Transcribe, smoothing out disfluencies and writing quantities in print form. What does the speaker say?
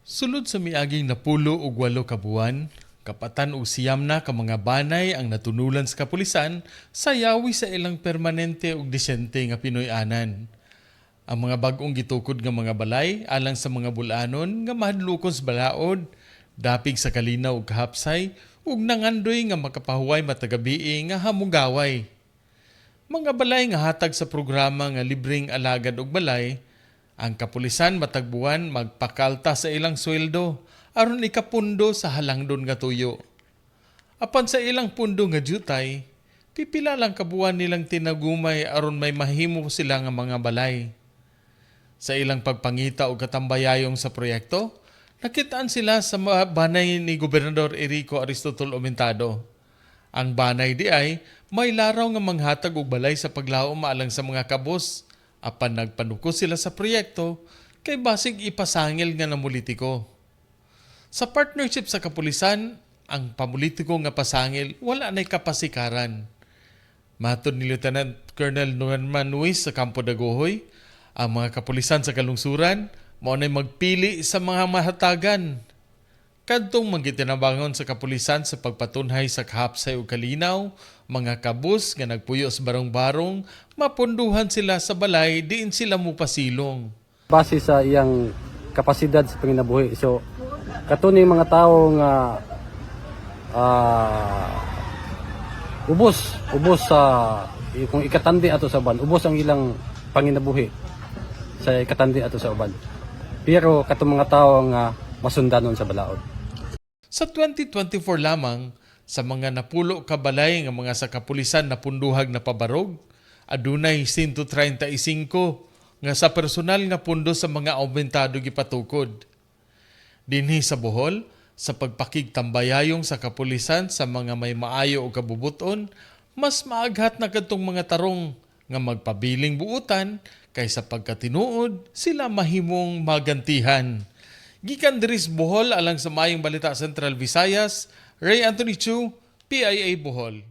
Sulod sa miaging 18 ka buwan, 49 na ka mga banay ang natunulan sa kapulisan sa yawi sa ilang permanente ug disente nga Pinoy-anan. Ang mga bag-ong gitukod nga mga balay alang sa mga bulanon nga mahadlokon sa balaod, dapig sa kalinaw ug kahapsay ug nangandoy nga makapahuway matag gabii nga hamugaway. Mga balay nga hatag sa programa nga libreng alagad og balay, ang kapulisan matag buwan magpakalta sa ilang sweldo aron ikapundo sa halangdon nga tuyo. Apan sa ilang pundo nga jutay, pipila lang kabuan nilang tinagumay aron may mahimo sila nga mga balay. Sa ilang pagpangita og katambayayong sa proyekto, nakitaan sila sa mga banay ni Gobernador Erico Aristotle Aumentado. Ang banay di ay may laraw nga manghatag og balay sa paglaom alang sa mga kabos apan nagpanuko sila sa proyekto kay basig ipasangil nga namulitiko. Sa partnership sa kapulisan, ang pamulitiko nga pasangil wala na'y kapasikaran. Matod ni Lieutenant Colonel Norman Nuis sa Kampo Dagohoy, ang mga kapulisan sa kalungsuran mao na'y magpili sa mga mahatagan. Kadtong manggitinabangon sa kapulisan sa pagpatunhay sa kahapsay ug kalinaw, mga kabus nga nagpuyo sa barong-barong, mapunduhan sila sa balay diin sila mupasilong. Base sa iyang kapasidad sa panginabuhi. So katong mga tao nga ubos ubos sa, kung ikatandi ato sa uban, ubos ang ilang panginabuhi sa ikatandi ato sa uban. Pero katong mga tao nga masundanon sa balaod. Sa 2024 lamang, sa mga 10 ka balay nga mga sa kapulisan na punduhag na pabarog, adunay 135 nga sa personal nga pundo sa mga aumentado gipatukod. Dinhi sa Bohol, sa pagpakigtambayayong sa kapulisan sa mga may maayo o kabubuton, mas maaghat na kadtong mga tarong nga magpabiling buutan kaysa pagkatinuod sila mahimong magantihan. Gikan diri sa Bohol alang sa Maayong Balita Central Visayas, Ray Anthony Chu, PIA Bohol.